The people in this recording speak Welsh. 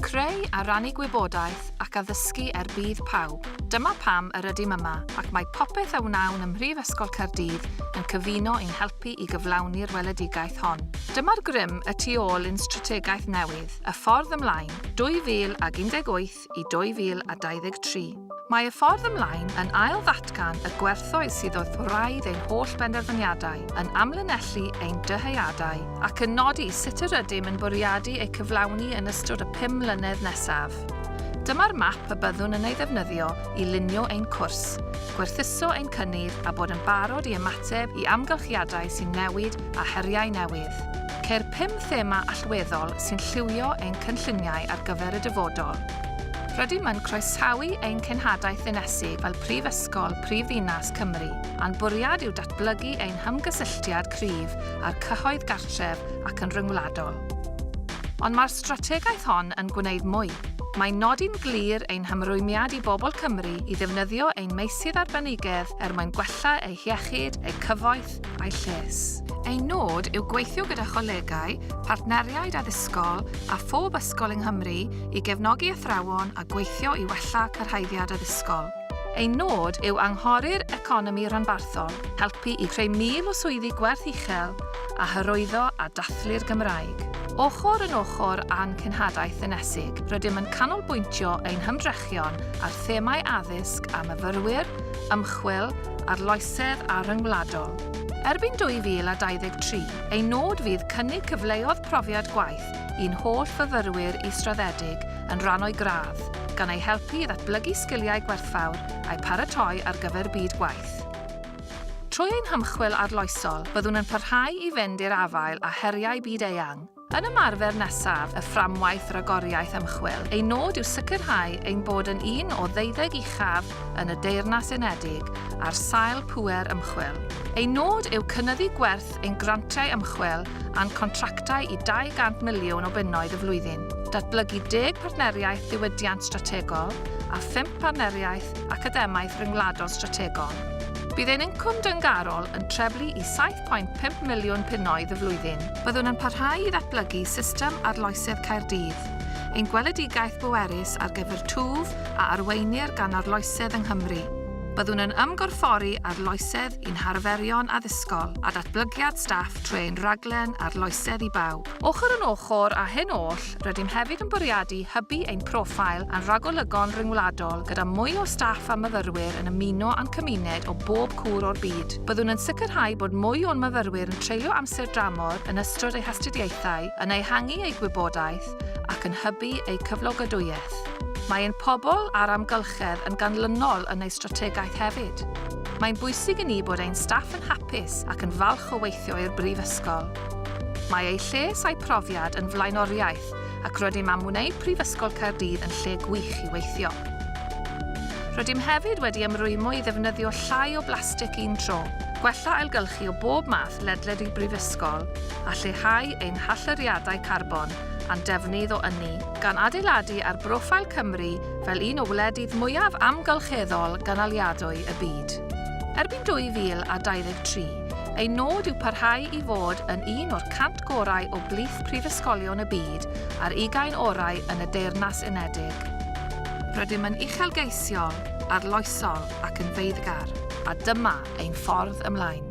Creu a rannu gwybodaeth ac addysgu er budd pawb. Dyma pam yr ydym yma, ac mae popeth a wnawn ym Mhrifysgol Caerdydd yn cyfuno i'n helpu i gyflawni'r weledigaeth hon. Dyma'r grym y tu ôl i'n strategaeth newydd, Y Ffordd Ymlaen, 2018 i 2023. Mae Y Ffordd Ymlaen yn ail-ddatgan y gwerthoedd sydd wrth wraidd ein holl benderfyniadau, yn amlinellu ein dyheadau ac yn nodi sut yr ydym yn bwriadu eu cyflawni yn ystod y 5 mlynedd nesaf. Dyma'r map y byddwn yn ei ddefnyddio i lunio ein cwrs, gwerthuso ein cynnydd a bod yn barod i ymateb i amgylchiadau sy'n newid a heriau newydd. Ceir pum thema allweddol sy'n lliwio ein cynlluniau ar gyfer y dyfodol. Rydym yn croesawu ein cenhadaeth ddinesig fel Prifysgol Prifddinas Cymru, a'n bwriad yw datblygu ein hymgysylltiad cryf â'r cyhoedd gartref ac yn rhyngwladol. Ond mae'r strategaeth hon yn gwneud mwy. Mae'n nodi'n glir ein hymrwymiad i bobl Cymru i ddefnyddio ein meysydd arbenigedd er mwyn gwella eu hiechyd, eu cyfoeth a'u lles. Ein nod yw gweithio gyda cholegau, partneriaid addysgol a phob ysgol yng Nghymru i gefnogi athrawon a gweithio i wella cyrhaeddiad addysgol. Ein nod yw anghori'r economi ranbarthol, helpu i creu 1,000 o swyddi gwerth uchel a hyrwyddo a dathlu'r Gymraeg. Ochr yn ochr â'n cenhadaeth ddinesig, rydym yn canolbwyntio ein hymdrechion ar themâu addysg a myfyrwyr, ymchwil, arloesedd a rhyngwladol. Erbyn 2023, ein nod fydd cynnig cyfleoedd profiad gwaith i'n holl fyfyrwyr israddedig yn rhan o'u gradd, gan eu helpu i ddatblygu sgiliau gwerthfawr a'u paratoi ar gyfer byd gwaith. Trwy ein hymchwil arloesol, byddwn yn parhau i fynd i'r afael â heriau byd-eang. Yn ymarfer nesaf y fframwaith ragoriaeth ymchwil, ein nod yw sicrhau ein bod yn un o ddeuddeg uchaf yn y Deyrnas Unedig ar sail pŵer ymchwil. Ein nod yw cynyddu gwerth ein grantiau ymchwil a'n contractau i 200 miliwn o bunnoedd y flwyddyn, datblygu deg partneriaeth ddiwydiant strategol a phump partneriaeth academaidd ryngwladol strategol. Bydd ein incwm dyngarol yn treblu i 7.5 miliwn punnoedd y flwyddyn. Byddwn yn parhau i ddatblygu system arloesedd Caerdydd, ein gweledigaeth bwerus ar gyfer twf a arweinir gan arloesedd yng Nghymru. Byddwn yn ymgorffori arloesedd i'n harferion addysgol a datblygiad staff trwy ein rhaglen Arloesedd i Bawb. Ochr yn ochr â hyn oll, rydym hefyd yn bwriadu hybu ein proffail a'n rhagolygon rhyngwladol gyda mwy o staff a myfyrwyr yn ymuno â'n cymuned o bob cwr o'r byd. Byddwn yn sicrhau bod mwy o'n myfyrwyr yn treulio amser dramor yn ystod eu hastudiaethau, yn ehangu eu gwybodaeth ac yn hybu eu cyflogadwyedd. Mae ein pobl a'r amgylchedd yn ganlynol yn eu strategaeth hefyd. Mae'n bwysig i ni bod ein staff yn hapus ac yn falch o weithio i'r Brifysgol. Mae eu lles a'u profiad yn flaenoriaeth ac rydym am wneud Prifysgol Caerdydd yn lle gwych i weithio. Rydym hefyd wedi ymrwymo i ddefnyddio llai o blastig un tro, gwella ailgylchu o bob math ledled y Brifysgol a lleihau ein hallyriadau carbon a'n defnydd o ynni, gan adeiladu ar broffail Cymru fel un o wledydd mwyaf amgylcheddol gynaliadwy y byd. Erbyn 2023, ein nod yw parhau i fod yn un o'r 100 gorau o blith prifysgolion y byd a'r ugain orau yn y Deyrnas Unedig. Rydym yn uchelgeisiol, arloesol ac yn feiddgar, a dyma ein ffordd ymlaen.